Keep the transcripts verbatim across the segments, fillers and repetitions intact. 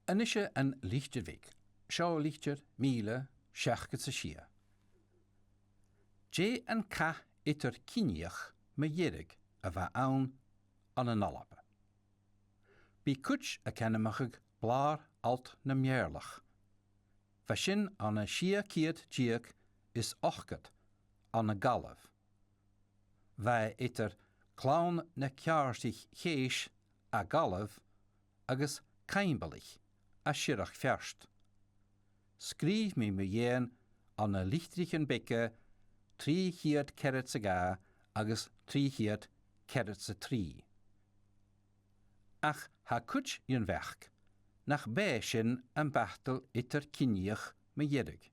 A-nis An Litir Bheag. Seo litir mìle seachdad 's a sia. Dè an cath eadar-cinnidheach mu dheireadh a bha ann ann an Alba? Bidh cuid ag ainmeachadh Blàr Allt nam Mèirleach. Bha sin ann an sia ceud deug is ochdad ann an Gallaibh. Bha e eadar Clann na Ceàrdaich Chèis à Gallaibh agus Caimbeulaich à Siorrachd Pheairt. Sgrìobh mi mu dheidhinn ann an litrichean beaga trì cheud ceathrad 's a dhà agus trì cheud ceathrad 's a trì. Ach tha cuid dhen bheachd nach b' e sin am batail eadar-cinnidheach mu dheireadh.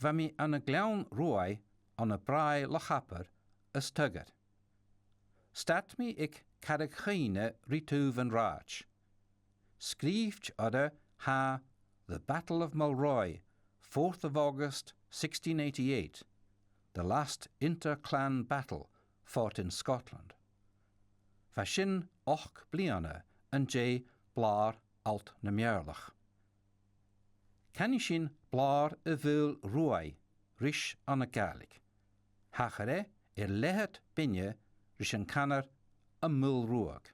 Bha mi ann an Gleann Ruaidh ann am Bràigh Loch Abar as t-fhoghar. Stad mi aig Carraig Chuimhne ri taobh an rathaid. Sgrìobhte oirre tha The Battle of Mulroy, fourth of August sixteen eighty-eight, the last inter-clan battle fought in Scotland. Bha sin ochd bliadhna an dèidh Blàr Allt nam Mèirleach. Canaidh sinn Blàr a' Mhaoil Ruaidh ris ann an Gàidhlig. Thachair e air leathad beinne ris an canar am Maol Ruadh.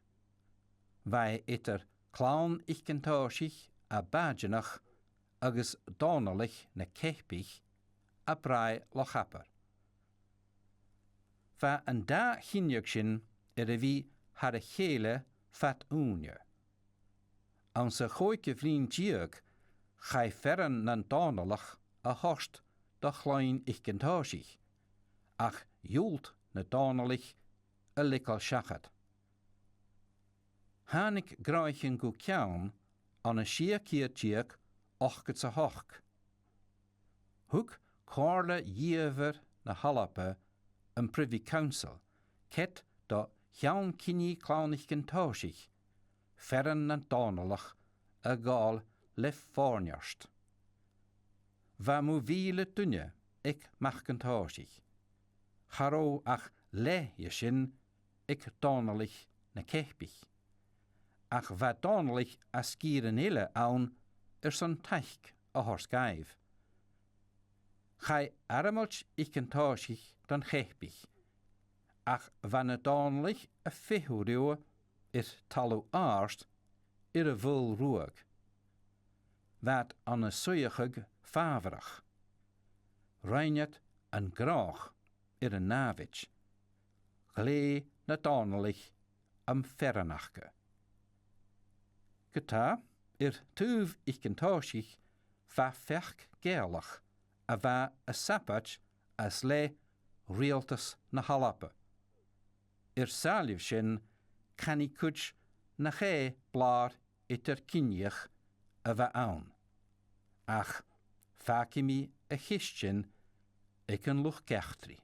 Bha e eadar Clann Mhic an Tòisich à Bàideanach agus Dòmhnallaich na Ceapaich à Bràigh Loch Abar. Bha an dà chinneadh sin air a bhith thar a chèile fad ùine. Anns a' chòigeamh linn deug, chaidh fearann nan Dòmhnallach a thoirt do Chloinn Mhic an Tòisich, ach dhiùlt na Dòmhnallaich a leigeil seachad. Thàinig gnothaichean gu ceann ann an sia ceud deug ochdad 's a h-ochd. Thug Comhairle Dhìomhair na h-Alba, am Privy Council, cead do cheann-cinnidh Chlann Mhic an Tòisich fearann nan Dòmhnallach a ghabhail le fòirneart. Bha mu mhìle duine aig Mac an Tòisich. Cha robh ach leth dhe sin aig Dòmhnallaich na Ceapaich. Ach bha Dòmhnallaich à sgìrean eile ann airson taic a thoirt dhaibh. Chaidh armailt Mhic an Tòisich don Cheapaich, ach bha na Dòmhnallaich a' feitheamh riutha air talamh àrd air a' Mhaol Ruadh. Bha iad ann an suidheachadh fàbharach. Rinn iad an gnothach air an nàmhaid. Ghlèidh na Dòmhnallaich am fearann aca. Ge-tà, air taobh Mhic an Tòisich bha feachd Ghàidhealach a bha a' sabaid às leth riaghaltas na h-Alba. Air sàillibh sin, canaidh cuid nach e blàr eadar-cinnidheach a bh' ann. Ach fàgaidh mi a' cheist sin aig an luchd-eachdraidh.